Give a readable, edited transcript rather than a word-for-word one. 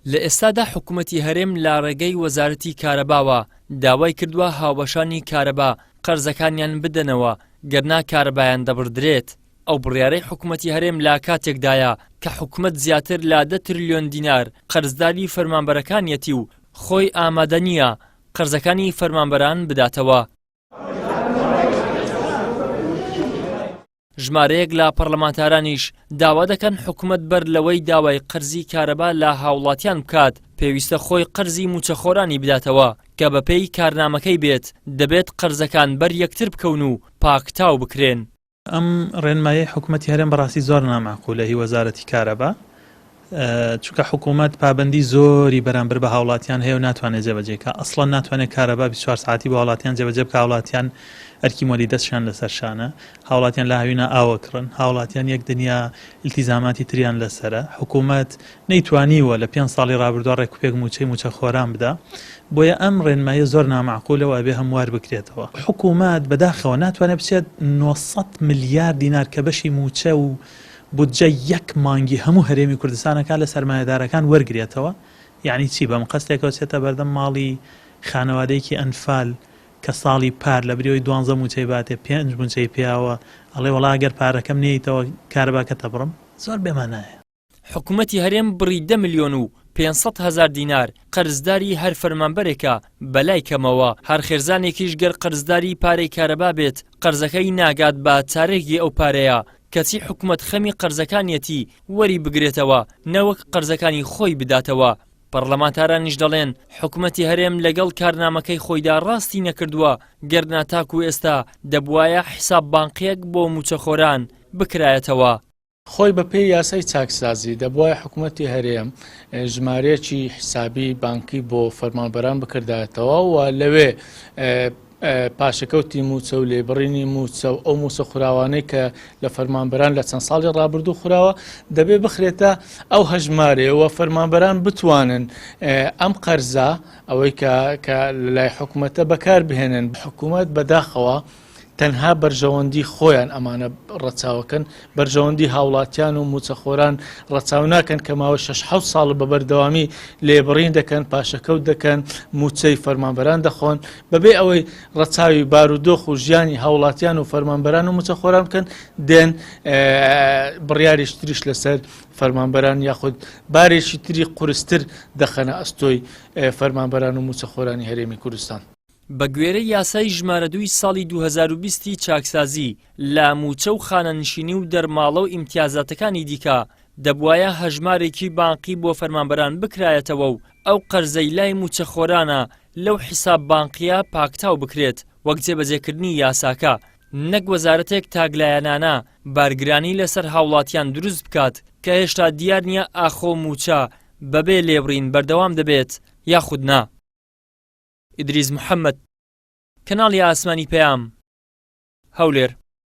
لە ئێستادا حکومەتی هەرێم لە ڕێگەی وەزارەتی کارەباوە داوای کردووە هاوبەشانی کارەبا قەرزەکانیان بدەنەوە گەرنا کارەبایان دەبڕدرێت. ئەو بڕیارەی حکومەتی هەرێم لە کاتێکدایە کە حکومەت زیاتر لە دە ترلیۆن دینار قەرزداری فەرمانبەرەکانیەتی و خۆی ئامادە نییە قەرزەکانی فەرمانبەران بداتەوە. ژمارەیەک لە پەرلەمانتارانیش داوا دەکەن حکومەت بەر لەوەی داوای قەرزی کارەبا لە هاوڵاتیان بکات پێویستە خۆی قەرزی موچەخۆرانی بداتەوە کە بەپێی کارنامەکەی بێت دەبێت قەرزەکان بەر یەکتر بکەون و پاکتاو بکرێن. ئەم ڕێنمایەی حکومەتی هەرێم بەڕاستی زۆر نامعقولە هی وەزارەتی کارەبا چونکە حکومەت پابەندی زۆری بەرامبەر بە هاوڵاتیان هەیە و ناتوانێت جێبەجێ کا ئەسڵەن ناتوانێت کارەبا 24 ساعتی بۆ هاوڵاتیان جێبەجێ بکا هاوڵاتیان ئەرکی مۆلی دەستیان لەسەر شانە هاوڵاتیان لە هاوینا ئاوە کڕن هاوڵاتیان یەک دنیا التیزاماتی تریان لەسەرە حکومەت نەیتوانیوە لە پێنج ساڵی ڕابردووە ڕێکوپێک مووچەی مووچەخۆران بدا، بۆیە ئەم ڕێنماییە زۆر نامەعقولە و ئەبێ هەموار بکرێتەوە. حکومەت بەداخەوە ناتوانێت بچێت 900 ملیار دینار کە بەشی مووچە و بودجەی یەک مانگی هەموو هەرێمی کوردستان ئەکات لە سەرمایەدارەکان وەرگرێتەوە، یەعنی چی بە مقەستێکەوە چێتە بەردەم ماڵی خانەوادەیەکی ئەنفال کە ساڵی پار لە بری ئەوەی دوانزە مووچەی باتێ پێنج مووچەی پێیاوە ئەڵێ وەڵا ئەگەر پارەکەم نەیتەوە کارەباکەت ئەبڕم؟ زۆر بێمانایە. حکومەتی هەرێم بڕی دە ملیۆن و 500 هەزار دینار قەرزداری هەر فەرمانبەرێکە بەلای کەمەوە، هەر خێزانێکیش گەر قەرزداری پارەی کارەبا بێت قەرزەکەی ناگات بە چارەکی ئەو پارەیە، کەچی حکومەت خەمی قەرزەکانیەتی وەری بگرێتەوە نەوەک قەرزەکانی خۆی بداتەوە. پەڕلەمانتارانیش دەڵێن حکومەتی هەرێم لەگەڵ کارنامەکەی خۆیدا ڕاستی نەکردووە، گەرنا تاکو ئێستا دەبوایە حیساب بانقیەک بۆ موچەخۆران بکرایەتەوە. خۆی بە پێی یاسای چاکسازی دەبوایە حکومەتی هەرێم ژمارەیەکی حیسابی بانکی بۆ فەرمانبەران بکردایەتەوە و لەوێ پاشەکەوتی موچە و لێبڕینی موچە و ئەو موچە خوراوانەی کە لە فەرمانبەران لە چەند ساڵی ڕابردوو خوراوە دەبێ بخرێتە ئەو هەژمارەیەوە فەرمانبەران بتوانن ئەم قەرزە ئەوەی کە کە لەلای حکومەتە بەکار بهێنن حکومەت بەداخەوە تەنها بەرژەوەندی خۆیان ئەمانە ڕەچاوەکەن، بەرژەوەندی هاوڵاتیان و موچەخۆران ڕەچاو ناکەن کە ماوەی شەش حەوت ساڵە بە بەردەوامی لێبڕین دەکەن، پاشەکەوت دەکەن، موچەی فەرمانبەران دەخۆن، بەبێ ئەوەی ڕەچاوی بارودۆخ و ژیانی هاوڵاتیان و فەرمانبەران و موچەخۆران بکەن، دێن بڕیاریش تریش لەسەر فەرمانبەران یاخود بارێکی تری قورستر دەخەنە ئەستۆی فەرمانبەران و موچەخۆرانی هەرێمی کوردستان. بەگوێرەی یاسای ژمارە دووی ساڵی 2020 ی چاکسازی لە مووچە و خانەنشینی و دەرماڵە و ئیمتیازاتەکانی دیکە، دەبوایە هەژمارێکی بانقی بۆ فەرمانبەران بکرایەتەوە و ئەو قەرزەی لای مووچەخۆرانە لەو حیساب بانقییە پاکتاو بکرێت وەک جێبەجێکردنی یاساکە، نەک وەزارەتێک تاکلایەنانە بارگرانی لەسەر هاوڵاتیان دروست بکات کە هێشتا دیار نییە ئاخۆ مووچە بەبێ لێبڕین بەردەوام دەبێت یاخود نا. ئیدریس محەمەد، کەناڵی ئاسمانی پەیام، هەولێر.